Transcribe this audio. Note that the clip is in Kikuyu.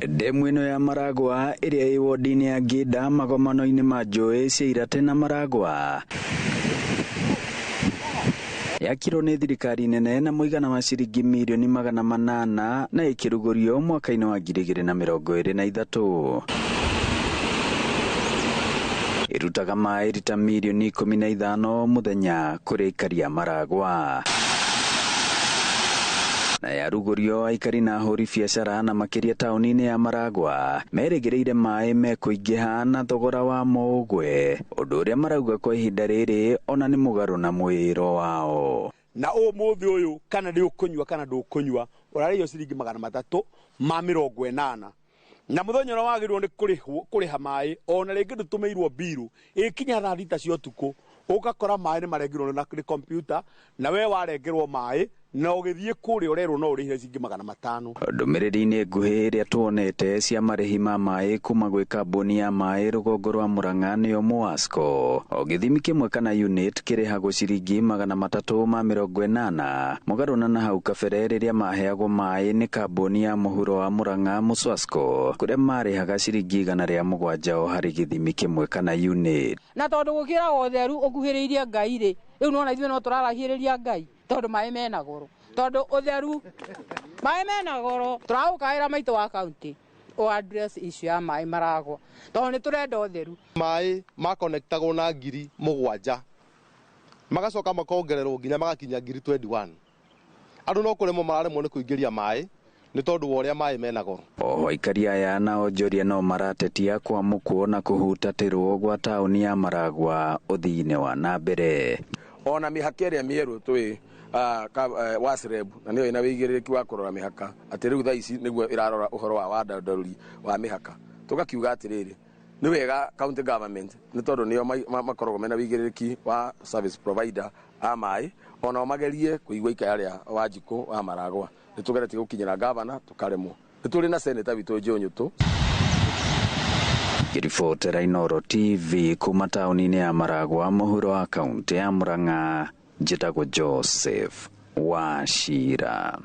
Ndemu ĩno ya Maragwa ĩrĩa ĩ wodi-inĩ ya Ngĩnda magomano-inĩ ma njũĩ cia Irate na Maragwa yakirwo nĩ thirikari nene na mũigana wa ciringi mirioni 800 na ĩkĩrugũrio mwaka-inĩ wa 2023. Ĩrutaga maĩ rita mirioni 15 mũthenya kũrĩ aikari a Maragwa. Na yarugũrio aikari na ahũri biacara na makĩria taũni-inĩ ya Maragwa merĩgĩrĩire maĩ mekũingĩha na thogora wamo ũgwe, ũndũ ũrĩa marauga kwa ihinda rĩrĩ ona nĩ mũgarũ na mwĩro wao. Na ũmũthĩ ũyũ kana nĩ ũkũnyua kana ndũkũnyua ũrarĩhio ciringi 380 na mũthenya ũrĩa wagĩrĩirwo nĩ kũrĩha maĩ ona rĩngĩ ndũtũmĩirwo mbiru ĩkinya thaa 6 cia ũtukũ ũgakora maĩ nĩ marengirwo nĩ kompiuta na we warengerwo maĩ na ũgĩthiĩ kũrĩa ũrerwo no ũrĩhire ciringi 500. Ndũmĩrĩri-inĩ nguhĩ ĩrĩa tuonete cia marĩhi ma maĩ kuma gwĩ kambuni ya maĩ rũgongo rwa Murang'a nĩyo Muwasco, o gĩthimi kĩmwe kana unit kĩrĩhagwo ciringi 380 mũgarũ na hau kabere rĩrĩa maheagwo maĩ nĩ kambuni ya mũhuro wa Murang'a Muswasco kũrĩa marĩhaga ciringi 107 o harĩ gĩthimi kĩmwe kana unit. Na tondũ gũkĩragwo ũtheru ũkuhĩrĩirie Ngai rĩ, rĩu nĩwona ithuĩ no tũrarahĩrĩria Ngai tondũ maĩ mena goro, tondũ ũtheru maĩ mena goro. Tũragũkaĩra maitũ wa kaunti o address issue ya maĩ Maragwa tondũ nĩ tũrenda ũtheru. Maĩ makonektagwo na 7,000 magacoka makongererwo nginya magakinya 21,000. Andũ no kũremwo mararemwo nĩ kũingĩria maĩ nĩ tondũ wa ũrĩa maĩ mena goro. Oho aikari aya na onjoria no maratetia kwamũkwo na kũhutatĩrwo gwa taũni ya Maragwa ũthii-inĩ wa na mbere. Ona mĩhaka ĩrĩa mĩerũ twĩ WASREB na nĩyo ĩna wĩigĩrĩrĩki wa kũrora mĩhaka atĩ rĩu thaa ici nĩguo ĩrarora ũhoro wa wandandũri wa mĩhaka. Tũgakiuga atĩrĩrĩ, nĩ wega county government nĩ tondũ nĩo makoragwo mena wĩigĩrĩrĩki wa service provider a maĩ onao magerie kũigua ikaya rĩa Wanjikũ wa Maragwa. Nĩ tũgeretie gũkinyĩra gavana tũkaremwo. Nĩ tũrĩ na senator witũ Joe Nyutu. Ngĩribotera Inooro TV kuma taũni-inĩ ya Maragwa mũhuro wa kaunti ya Murang'a, njĩtagwo Joseph Wachira.